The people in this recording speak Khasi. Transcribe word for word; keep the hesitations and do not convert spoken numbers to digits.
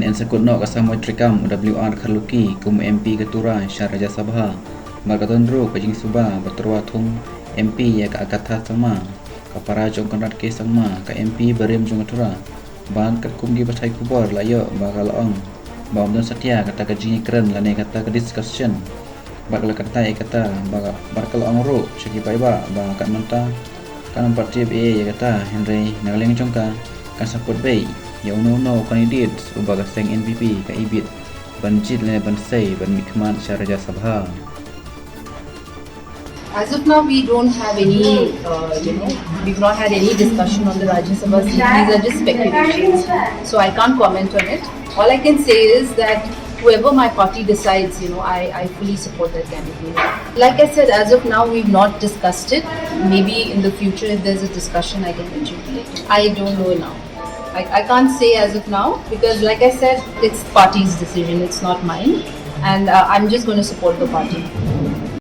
Yn sa kut noh ka Samoit treikam u W R Kharlukhi kum u M P ka Tura sha Rajya Sabha. Bad ka don ruh ka jingsuba ba tyrwa thung M P ïa ka Agatha Sangma, ka para jong Conrad K Sangma, ka M P barim jong ka Tura. Bad katkum ki pathai khubor la ïoh ba ka la ong ba ym don satia kata ka jingïakren lane kata ka discussion. Bad ka la kyntait ïa kata ba ka, bad ka la ong ruh sha ki paidbah ba kan mynta kan ym pat tip ei ei ïa kata, hynrei na ka liang jong ka kan sa kut beit ïa uno uno u candidate uba ka seng N P P ka ibit ban jied lane ban sei ban mihkhmat sha Rajya Sabha. As of now, we don't have any, uh, you know, we've not had any discussion on the Rajya Sabha seat. These are just speculations. So I can't comment on it. All I can say is that whoever my party decides, you know, I, I fully support that candidate. Like I said, as of now, we've not discussed it. Maybe in the future, if there's a discussion, I can mention it later. I don't know now. I, I can't say as of now because, like I said, it's party's decision. It's not mine. And uh, I'm just going to support the party.